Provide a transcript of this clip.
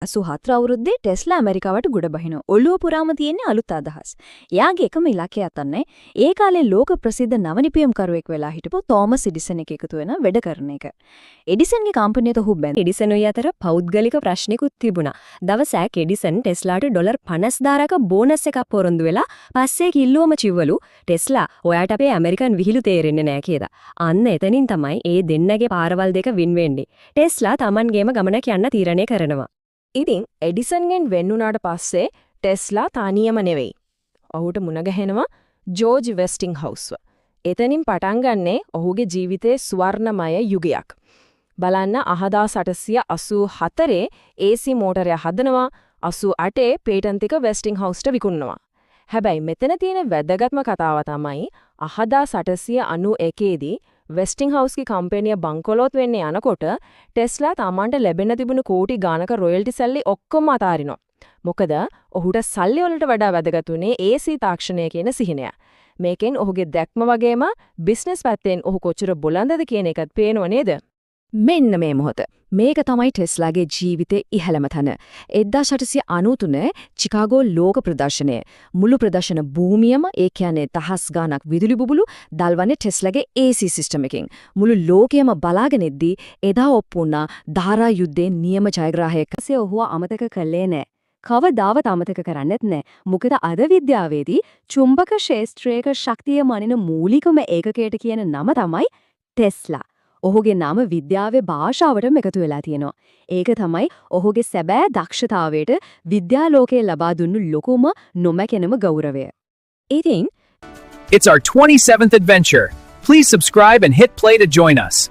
1884 අවුරුද්දේ ටෙස්ලා ඇමරිකාවට ගොඩ බහිනවා. ඔළුව පුරාම තියෙන අලුත් අදහස්. එයාගේ එකම ඉලක්කය තමයි ඒ කාලේ ලෝක ප්‍රසිද්ධ නවනිපියම්කරුවෙක් වෙලා හිටපු තෝමස් එඩිසන් එක්ක එකතු වෙන වැඩ කරන එක. එඩිසන්ගේ කම්පැනියට ඔහු බැඳ එඩිසනුයි අතර පෞද්ගලික ප්‍රශ්නිකුත් තිබුණා. දවසක් එඩිසන් ටෙස්ලාට ඩොලර් 50,000ක බෝනස් එකක් පොරොන්දු වෙලා පස්සේ කිල්ලුවම කිව්වලු, "ටෙස්ලා, ඔයාට අපේ ඇමරිකන් විහිළු තේරෙන්නේ නෑ" කියලා. අන්න එතනින් තමයි ඒ දෙන්නගේ පාරවල් දෙක වෙන් වෙන්නේ. ටෙස්ලා තමන්ගේම ගමනක් යන්න තීරණය කරනවා. ඉතින් එඩිසන්ගෙන් වෙන් වුණාට පස්සේ ටෙස්ලා තනියම නෙවෙයි. ඔහුට මුණ ගැහෙනවා ජෝර්ජ් වෙස්ටිංහවුස්ව. එතනින් පටන් ගන්නේ ඔහුගේ ජීවිතයේ සුවර්ණමය යුගයක්. බලන්න, 1884 AC මෝටරය හදනවා, 88 පේටන්ට් එක වෙස්ටිංහවුස්ට විකුණනවා. හැබැයි මෙතන තියෙන වැදගත්ම කතාව තමයි 1891 දී වෙස්ටිංහවුස්ගේ කම්පැනිය බංකොලොත් වෙන්න යනකොට ටෙස්ලා තමන්ට ලැබෙන්න තිබුණු කෝටි ගානක රොයල්ටි සල්ලි ඔක්කොම අතාරිනවා. මොකද ඔහුට සල්ලි වලට වඩා වැදගත් වුණේ AC තාක්ෂණය කියන සිහිනය. මේකෙන් ඔහුගේ දැක්ම වගේම බිස්නස් පැත්තෙන් ඔහු කොච්චර බොළඳද කියන එකත් පේනව නේද? මෙන්න මේ මොහොත. මේක තමයි ටෙස්ලාගේ ජීවිතේ ඉහළම තැන. 1893 චිකාගෝ ලෝක ප්‍රදර්ශනය. මුළු ප්‍රදර්ශන භූමියම, ඒ කියන්නේ දහස් ගාණක් විදුලි බුබුලු දල්වන්නේ ටෙස්ලාගේ AC system එකකින්. මුළු ලෝකයම බලාගෙන ඉද්දී එදා ඔප්පු වුණා ධාරා යුද්ධයේ නියම ජයග්‍රාහයක්. පස්සේ ඔහුව අමතක කළේ නෑ. කවදාවත් අමතක කරන්නෙත් නෑ. මොකද අද විද්‍යාවේදී චුම්බක ක්ෂේත්‍රයක ශක්තිය මනින මූලිකම ඒකකයට කියන නම තමයි ටෙස්ලා. ඔහුගේ නම විද්‍යාවේ භාෂාවටම එකතු වෙලා තියෙනවා. ඒක තමයි ඔහුගේ සැබෑ දක්ෂතාවයට විද්‍යා ලෝකයේ ලබා දුන්නු ලොකුම නොමැකෙනම ගෞරවය. ඉතින් It's our 27th adventure. Please subscribe and hit play to join us.